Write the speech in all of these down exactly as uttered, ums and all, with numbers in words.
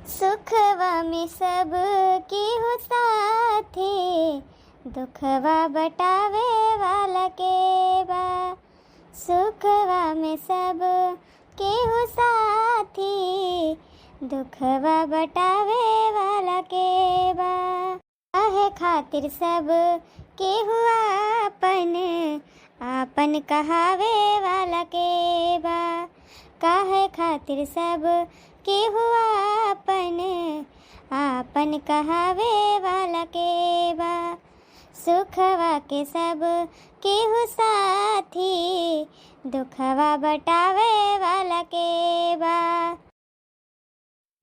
सुखवा में सब केहू साथी, दुखवा बटावे वाला के बा। सुखवा में सब केहू साथी, दुखवा बटावे वाला के बा। काहे खातिर सब केहू आपन, आपन कहावे वाला के बा? काहे खातिर सब केहू आपन, आपन कहावे वाला के बा? सुखवा के सब केहू साथी, दुखवा बटावे वाला के बा।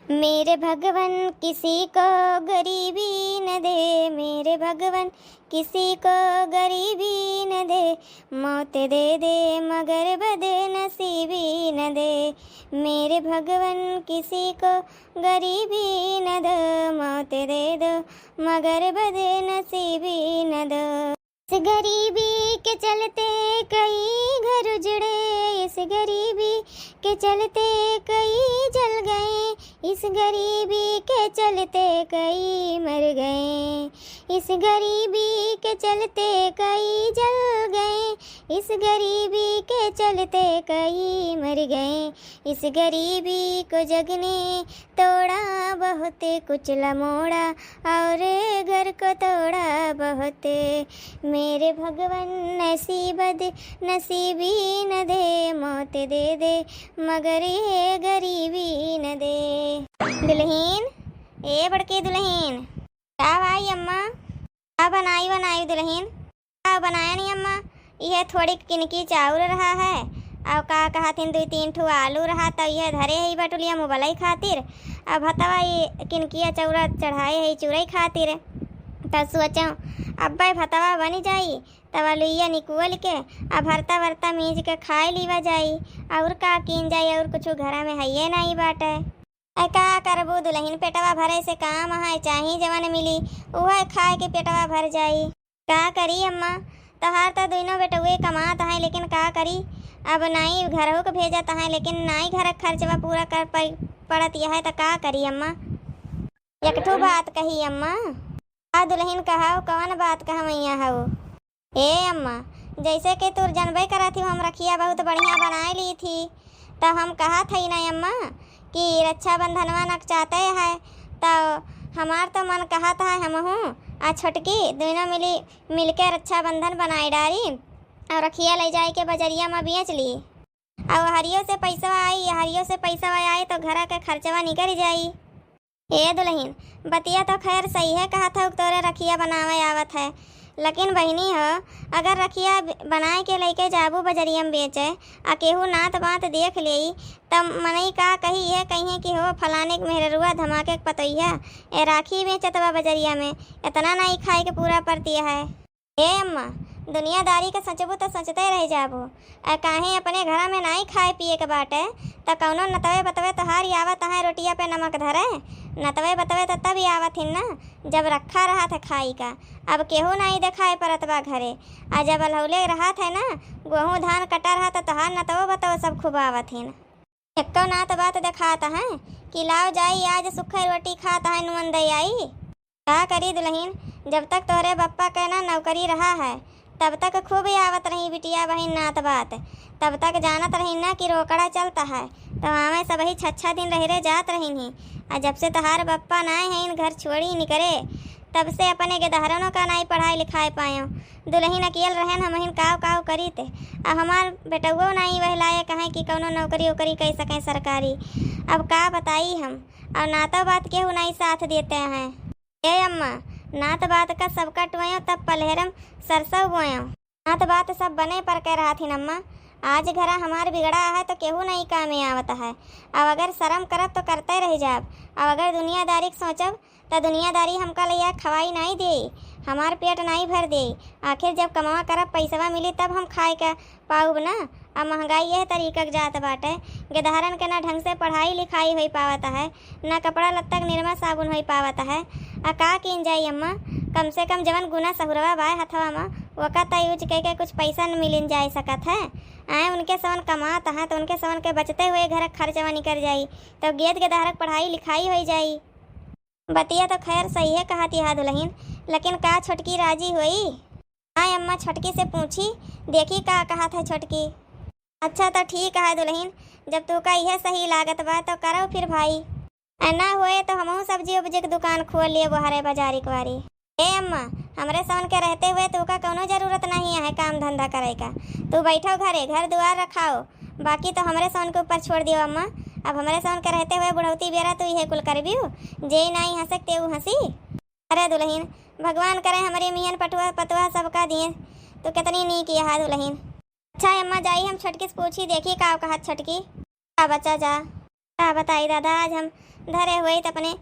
मेरे भगवन किसी को गरीबी न दे, मेरे भगवन किसी को गरीबी न दे, मौत दे दे मगर बदनसीबी न दे। मेरे भगवन किसी को गरीबी न दो, मौत दे दो मगर बदनसीबी न दो। इस गरीबी के चलते कई घर उजड़े, इस गरीबी के चलते कई जल गए, इस गरीबी के चलते कई मर गए, इस गरीबी के चलते कई जल गए, इस गरीबी के चलते कई मर गए। इस गरीबी को जग ने तोड़ा बहुत, कुचला मोड़ा और घर को तोड़ा बहुत। मेरे भगवन ऐसी बदनसीबी न दे, मौत दे दे मगर ये गरीबी न दे। दुलहिन, ए बड़की दुलहिन, का भाई अम्मा, का बनाई बनाई दुलहिन? का बनाया नहीं अम्मा, इहे थोड़ी किनकी चाउर रहा है, और का कहत हिन, दुई तीन ठो आलू रहा, तो इहे धरे है बटुलिया में उबलई खातिर। अब भतवा ई किनकिया चौरा चढ़ाए है चुरई खातिर। तो सोचो, अब्बे भतवा बनी जाई, तब आलुइया निकुअल के, अब भरता भरता मीज के खाए लीवा जाई। और का कीन जाई, और कुछ घरा में हइये नहीं बाटे। ऐ का करबू दुलहिन, पेटवा भरे से काम है, चाही जवन मिली, उहे खाए के पेटवा भर जाई। का करी अम्मा, तोहार त दुइनो बेटउए कमात हैं, लेकिन का करी, अब नाई घरहू के भेजत हैं, लेकिन नाई घर के खर्चवा पूरा कर पाई, पड़त यह है, त का करी अम्मा? एक ठो बात कही अम्मा। आ दुलहिन कहाओ, कवन बात कहवैया हऊ? ए अम्मा, जैसे कि तू जनबे करत ही, हम रखिया बहुत बढ़िया बनाए ली थी, तो हम कहत हई ना अम्मा कि रक्षाबंधनवा नकचाते है, तो हमार तो मन कहत है हमहूँ आ छोटकी दुइनो मिली, मिलके रक्षाबंधन बनाए डारी और रखिया ले जाए के बजरिया में बेच ली। और हरियो से पैसवा आई, हरियो से पैसवा आई तो घरा के खर्चवा निकल जाई। ए दुलहिन, बतिया तो खैर सही है, कहत हऊ तोरे रखिया बनावे आवत है, लेकिन बहिनी हो, अगर रखिया ब-, बनाए के लइके जाबू बजरिया में बेचे, आ केहू नात बात देख लेई, तब मनई का कही, इहे कहिए कि हो फलाने के मेहररुआ धमाके के पतोहिया, ए राखी बेचत बा बजरिया में, इतना नाई खाए के पूरा परती है। ए अम्मा, दुनियादारी के सोचबू त सोचते रह जाबू। आ काहे अपने घरा में नाई खाए पिए के बाटे, त कौनो नतवे बतवे तोहार आवत है रोटिया पे नमक धरे। नतवे बतवे त तब आवत हिन ना, जब रखा रहत है खाई का। अब केहू नाई देखाए परत बा घरे। आ जब अलहौले रहत है ना, गोहूँ धान कटा रहत है, तोहार नतवो बतवो सब खूब आवत हिन। एक्को नात बात देखात हैं कि लाओ जाई, आज सुखई रोटी खात हैं, नुअन दे आई। का करी दुलहिन, जब तक तोहरे बप्पा के ना नौकरी रहा है, तब तक खूब आवत रही बिटिया बहिन नात बात, तब तक जानत रही ना कि रोकड़ा चलता है, तो आवे सबही छच्छा दिन रहिरे जात रही ही। आ जब से तोहार बप्पा नाए हैं घर छोड़ी निकरे, तब से अपने गेदहरनों का नाई पढ़ाई लिखाए पायो। दुलहिन अकेल रहेन, हमहिन काव काव करीत। अब हमार बेटउओ नाई वह लायक हैं कि कौनो नौकरी ओकरी कह सकें सरकारी। अब का बताई हम, और नातो बात केहू नाई साथ देते हैं। ए अम्मा, नात बात का सबका टोयो तब पलहेरम सरसों बोयो। नात बात सब बने पर के रहत हिन अम्मा। आज घरा हमार बिगड़ा है तो केहू नाई कामे आवत है। अब अगर शरम करब तो करते रह जाब। अब अगर दुनियादारी के सोचब त दुनियादारी हमका लइया खवाई नाई देई, हमार पेट नाई भर देई। आखिर जब कमवा करब, पैसवा मिली तब हम खाए के पाउब ना। अब महंगाई यह तरीका के जात बाटे, गेदहरन के ना ढंग से पढ़ाई लिखाई होई पावत है, ना कपड़ा लत्ता के निरमा साबुन होई पावत है। आ का कीन जाई अम्मा, कम से कम जवन गुना सहुरवा बाय हथवा मा, ओका त use कइके कुछ पैसा न मिलिन जाए सकत है। आए उनके सवन कमात हैं, त उनके सवन के बचते हुए घर क खर्चवा निकर जाई, त गेद गेदहरा क पढ़ाई लिखाई होइ जाई। बतिया त खैर सहिए कहत हया दुलहिन, लेकिन का छोटकी राजी होई? हाँ अम्मा, छोटकी से पूछी, देखी का कहत है छोटकी। अच्छा त ठीक है दुलहिन, जब तोका इहे सही लागत बा त करउ फिर भाई। आ ना होए त हमहू सब्जी उब्जी क दुकान खोल लेबो हरे बजारी क वारी। ए अम्मा, हमरे सवन के रहते हुए तोका कउनो जरूरत नाहीं है काम धंधा करइ क। तू बैठउ घरे, घर दुआर रखाओ, बाकी त हमरे सवन के ऊपर छोड़ दियो अम्मा। अब हमरे सवन के रहते हुए बुढ़ौती बेरा तू इहे कुल करबियो, जे नाहीं हँसे क तेऊ हँसी। अरे दुलहिन, भगवान करे हमरे मियन पटुआ पतुआ सबका दिए। तू केतनी नीक हया दुलहिन। अच्छा अम्मा, जाई हम छोटकी से पूछी, देखी का कहत छोटकी। का बच्चा जा। का बताई दादा, आज हम धरे हुए त अपने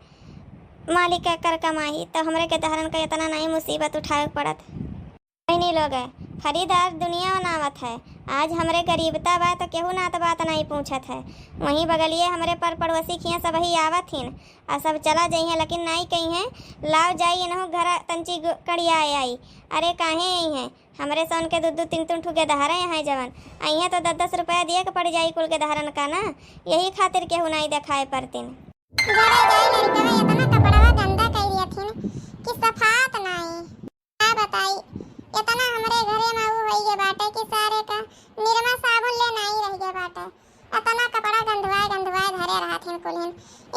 मालिक क कर कमाई, त हमरे गेदहरन क एतना नाहीं मुसीबत उठावे क पड़त। बहिनी लोग, खरीदार दुनिया बनावत है। आज हमरे गरीबता बा त केहू नात बात नाहीं पूछत है। वहीं बगलिए हमरे पर पड़ोसी खिया सबही आवत हिन, आ सब चला जइहें, लेकिन नाहीं कइहें, लाव जाई इनहू घर तंची गु-, कड़ियाए आई। अरे काहे अइहें? हमरे सवन के दू दू तीन तीन ठू गेदहरा हैं जवन, अइहें त दस दस रुपया दिए क पड़ जाई कुल गेदहरन क ना, यही खातिर केहू नाहीं देखाए परतिन। जरा जाई लड़कवा, एतना कपड़वा गंदा कइ दियथिन कि सफात नाहीं। का बताई, एतना हमरे घरे मा ऊ होइ गए बाटे कि सारे क निरमा साबुन ले नाहीं रहि गए बाटे। एतना कपड़ा गंधवाए गंधवाए धरे रहत हिन कुल्हिन,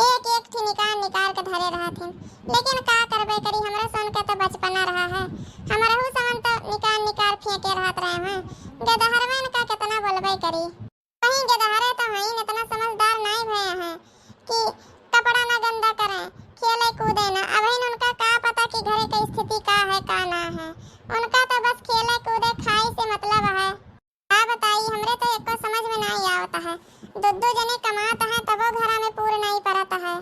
एक एक ठी निकाल निकाल के धरे रहत हिन। लेकिन का करबे करी, हमरे सवन के त बचपना रहा है, हमरहू सवन त निकाल निकाल फेंके रहत रहे हैं। गेदहरवन क केतना बोलबे करी। वहीं गेदहरे त हईन, एतना समझदार नाहीं भए हैं कि कपड़ा ना गंदा करें, खेले कूदे ना। अबहिन उनका का पता कि घरे क स्थिति का है, का ना है। उनका त बस खेले कूदे खाए से मतलब है। का बताई, हमरे त एको समझ में नाहीं आवत है। दू दू जने कमात हैं, तबो घरा में पूर नाहीं परत है।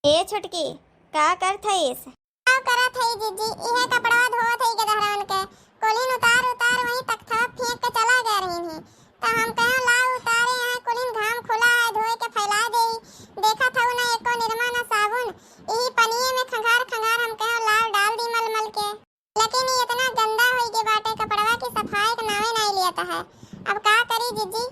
ए छोटकी, का करत हइस? का करत हई जिज्जी, इहे कपड़वा धोवत हई गेदहरवन के। कुलिन उतार उतार वहीं तख्तवा फेंक के चला गए रहिन ही। त हम कहें लाव उतारे हैं, कुलिन घाम खुला है, धोए के फैला देई। देखत हऊ ना एको निरमा ना साबुन, इही पनिये में खंगार खंगार हम कहें लाव डाल दी मल मल के। लेकिन ई एतना गंदा होइ गए बाटे कपड़वा कि सफाई के नावे नाहीं लियत है। अब का करी जिज्जी,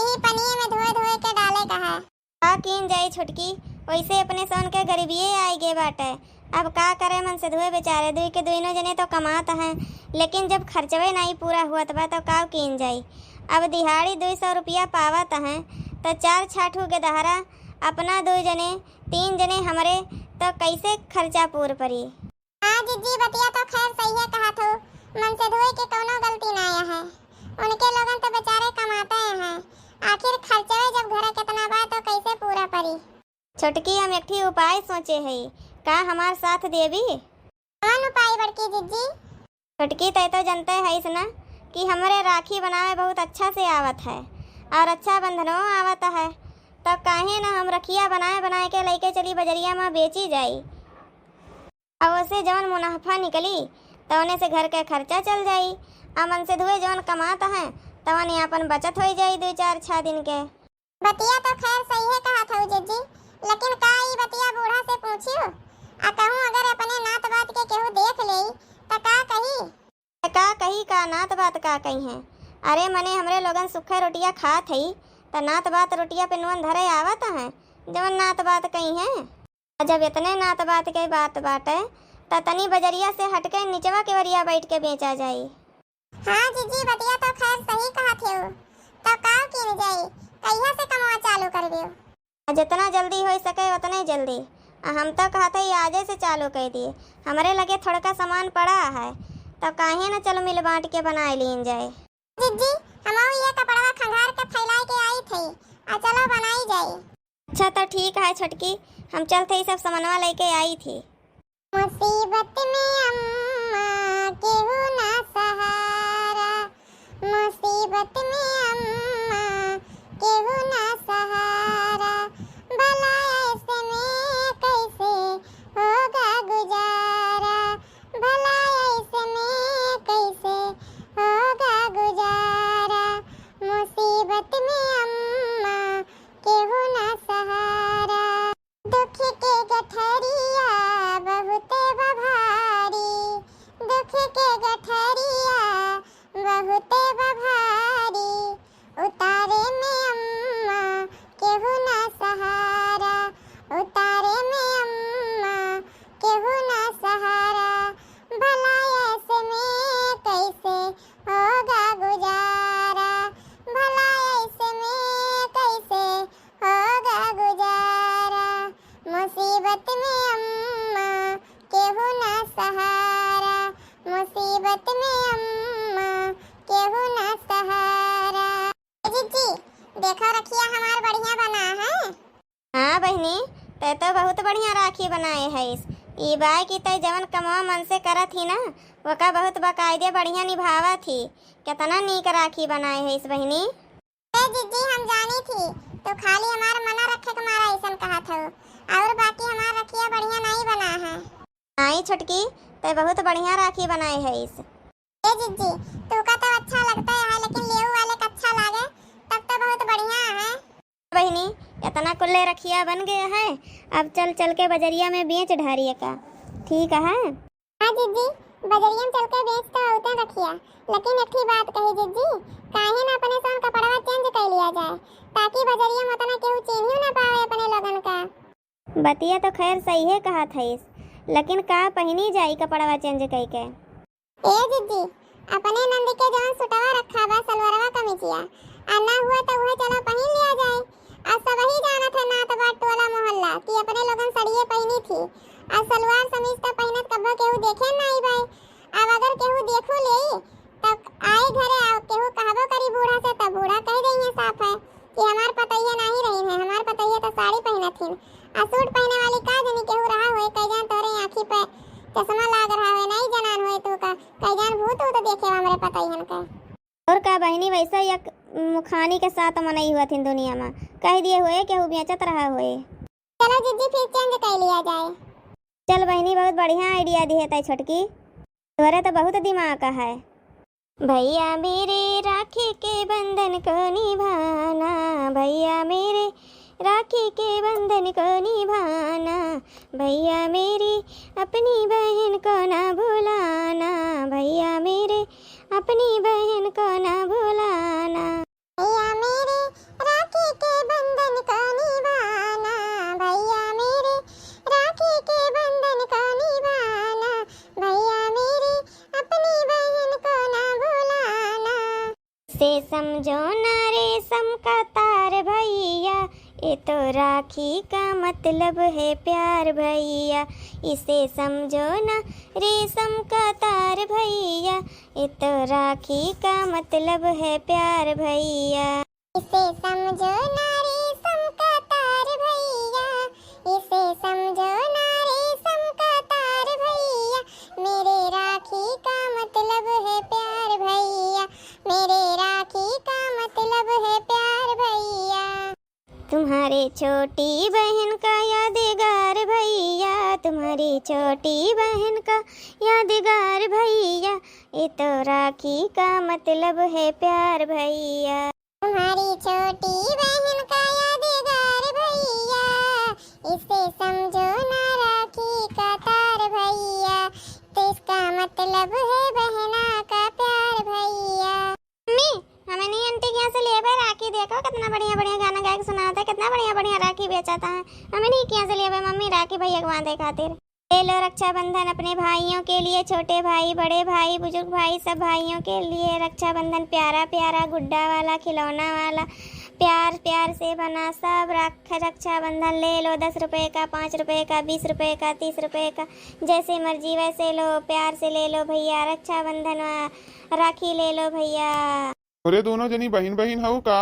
इही पनिये में धोए धोए के डाले क है। का कीन जाई छोटकी, वइसे अपने सवन के गरीबिये आइ गए बाटे। अब का करे मनसेधुए बेचारे, दुई के दुइनो जने त कमात हैं, लेकिन जब खर्चवे नाहीं पूरा हुअत बा त का कीन जाई। अब दिहाड़ी दुई सौ रुपया पावत हैं त चार छाठू गेदहरा अपना दुई जने, तीन जने हमरे, त कइसे खर्चा पूर परी? हाँ जिज्जी, बतिया तो खैर सही है कहत हो, मनसेधुए के कउनो गलती नाहीं है, उनके लोगन तो बेचारे कमाते हैं, आखिर खर्चवे जब घरे केतना बा तो कइसे पूरा परी? छोटकी, हम एक ठी उपाय सोचे हई, का हमार साथ देबी? कौन उपाय बड़की जिज्जी? छोटकी, तै तो जनते हईस ना कि हमरे राखी बनावे बहुत अच्छा से आवत है और रक्षाबंधनो आवत है, तो काहे ना हम रखिया बनाए बनाए के लइके चली बजरिया में बेची जाई। अब ओसे जवन मुनाफा निकली, तवने से घर के खर्चा चल जाई। आ मनसेधुए जवन कमात हैं, तवने आपन बचत होइ जाई दुइ चार छह दिन के। बतिया तो खैर सही है कहत हऊ जिज्जी, लेकिन का ई बतिया बूढ़ा से पूछियो? आ कहूँ अगर अपने नात बात के केहू देख लेई, त का कही? त का कही, का नात बात का कही हैं? अरे मने हमरे लोगन सुखे रोटिया खात हई, त नात बात रोटिया पे नून धरे आवत हैं, जवन नात बात कही हैं। आ जब एतने नात बात के बात बाटे, त तनी बजरिया से हटके निचवा के ओरिया बैठ के बेचा जाई। हाँ जिज्जी, बतिया तो खैर सही कहत हेउ। त का कीन जाई? कहिया से कमवा चालू करबेउ? आ जेतना जल्दी होइ सके ओतने जल्दी। आ हम त कहत हई आजे से चालू कइ दिए। हमरे लगे थोड़का सामान पड़ा है, त काहे न चलो मिल बाँट के बनाए लीन जाए। जिज्जी, हमहू ये कपड़वा खंगार के फैलाए के आई थई। आ चलो बनाई जाई। अच्छा त ठीक है छोटकी, हम चलत हई सब सामानवा लइके आई थी। मुसीबत में अम्मा केहू ना सहारा, मुसीबत में अम्मा केहू ना सहारा, भला ऐसे में कैसे होगा गुजारा, भला ऐसे में कैसे होगा गुजारा, मुसीबत में अम्मा केहू ना सहारा। दुख के गठरिया बहुते बा भारी, दुख के गठरिया बढ़िया राखी बनाए हइस। ई बाय कि तै जवन कमवा मन से करत ही ना, ओका बहुत बाकायदे बढ़िया निभावत ही। केतना नीक राखी बनाए हइस बहिनी। ए जिज्जी, हम जानी थी, तू खाली हमार मना रखे के मारा अइसन कहत हऊ, और बाकी हमार रखिया बढ़िया नाई बना है। नाई छोटकी, तै बहुत बढ़िया राखी बनाए हइस। ए जिज्जी, तोका तो अच्छा लगता है, लेकिन लेऊ वाले का अच्छा लागे, तब तो बहुत बढ़िया है। बहिनी, इतना कुल्ले रखिया बन गया है, अब चल चल के बजरिया में बेच ढारिए का, ठीक है? हाँ जिज्जी, बजरिया में चल के बेच तो आउते रखिया, लेकिन एक ठी बात कही जिज्जी, काहे ना अपने सन कपड़वा change कर लिया जाए, ताकि बजरिया में उतना केहू चिन्हियो ना पावे अपने लोगन का। बतिया तो खैर सही है कहत हइस, लेकिन का पहिनी जाई कपड़वा change कइके? ए जिज्जी, अपने नंद के जवन सुटवा रखा बा, सलवरवा कमीजिया, आ ना हुआ तो उहे चलो पहिन लिया जाए। आ सबही जानत है नात बात टोला मोहल्ला कि अपने लोगन सड़िए पहिनी थी, आ सलवार समीज तो पहिनत कब्बो केहू देखे नाई बाय। अब अगर केहू देखू लेई, तब आए घरे आ केहू कहबो करी बूढ़ा से, तब बूढ़ा कह देइहे साफ है कि हमार पतैया नाही रही है, हमार पतैया तो साड़ी पहिनत हिन। आ सूट पहिने वाली का जनी केहू रहा होए, कई जान तोरे आँखी पे चश्मा लाग रहा होए, नाई जनान होए तू का, कई जान भूत ऊत देखे हमरे पतैहन के। और का बहिनी, वैसे एक मुखानी के साथ मनई हुआ थिन दुनिया में, कह दिए होए केहू बेचत रहा होए। चलो जिज्जी, फिर change कर लिया जाए। चल बहिनी, बहुत बढ़िया idea दिहे तै छोटकी, तोरे तो बहुत दिमाग है। भैया मेरे राखी के बंधन को निभाना, भैया मेरे राखी के बंधन को निभाना, भैया मेरी अपनी बहन को ना भुलाना, भैया मेरे अपनी बहन को ना भुलाना। भैया मेरे राखी के बंधन को निभाना, भैया मेरे राखी के बंधन को निभाना, भैया मेरे अपनी बहन को ना भुलाना। इसे समझो ना रेशम का तार भैया, ये तो राखी का मतलब है प्यार भैया। इसे समझो ना रेशम का तार भैया, ये तो राखी का मतलब है प्यार भैया। इसे समझो ना रेशम का तार भैया, इसे समझो ना रेशम का तार भैया, मेरे राखी का मतलब है प्यार भैया, मेरे राखी का मतलब है प्यार भैया। तुम्हारे छोटी बहन का यादगार भैया, तुम्हारी छोटी बहन का यादगार भैया, ये तो राखी का मतलब है प्यार भैया। तुम्हारी छोटी बहन का यादगार भैया, इसे समझो ना राखी का तार भैया, तो इसका मतलब है बहना का प्यार भैया। मम्मी, हमनी आंटी के यहाँ से लेबे राखी, देखो कितना बढ़िया बढ़िया गाना गा के सुनाता है, कितना बढ़िया बढ़िया राखी बेचाता है। हमनी के यहाँ से लेबे मम्मी राखी भैया के बांधे खातिर। ले लो रक्षाबंधन अपने भाइयों के लिए, छोटे भाई, बड़े भाई, बुजुर्ग भाई, सब भाइयों के लिए रक्षाबंधन प्यारा प्यारा गुड्डा वाला, खिलौना वाला, प्यार प्यार से बना सब रख-, रक्षाबंधन ले लो, दस रुपए का, पाँच रुपए का, बीस रुपए का, तीस रुपए का, जैसे मर्जी वैसे लो, प्यार से ले लो भैया। रक्षाबंधन वा-, राखी ले लो भैया। अरे दोनों जनी बहिन बहिन हऊ का?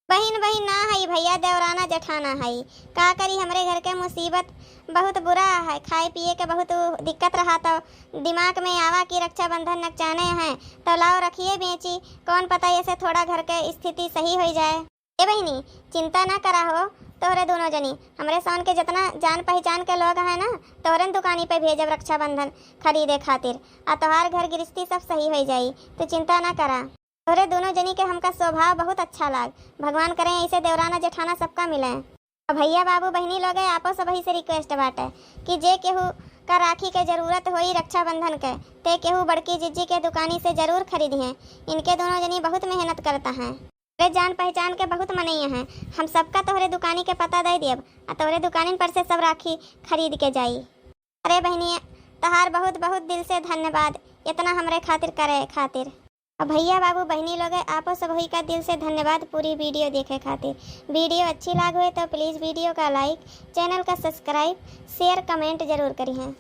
बहिन बहिन ना हई भैया, देवराना जेठाना हई। का करी, हमरे घर के मुसीबत बहुत बुरा है, खाए पिए के बहुत दिक्कत रहा, तो दिमाग में आवा कि रक्षाबंधन नकचाने हैं, तो लाओ रखिए बेची, कौन पता ऐसे थोड़ा घर के स्थिति सही हो जाए। ए बहिनी, चिंता ना करा हो, तोहरे दोनों जनी हमरे सौन के जितना जान पहचान के लोग हैं ना, तोहरे दुकानी पे भेजब रक्षाबंधन खरीदे खातिर, आ तोहार घर गृहस्थी सब सही हो जाई, तो चिंता ना करा। तोहरे दोनों जनी के हमका स्वभाव बहुत अच्छा लाग। भगवान करें ऐसे देवराना जेठाना सबका मिले। और भैया बाबू बहिनी लोगे, आपो सबही से request बाटे कि जे केहू का राखी के जरूरत होई रक्षाबंधन के, ते केहू बड़की जिज्जी के दुकानी से जरूर खरीदिहें। इनके दोनों जनी बहुत मेहनत करता हैं। तोहरे जान पहचान के बहुत मनई हैं, हम सबका तोहरे दुकानी के पता दे दियब, आ तोहरे दुकानिन पर से सब राखी खरीद के जाई। अरे बहिनी, तोहार बहुत बहुत दिल से धन्यवाद इतना हमरे खातिर करे खातिर। अब भैया बाबू बहिनी लोगे, आपो सबही का दिल से धन्यवाद पूरी video देखे खातिर। Video अच्छी लाग होए तो please video का like, channel का subscribe, share, comment जरूर करिहें।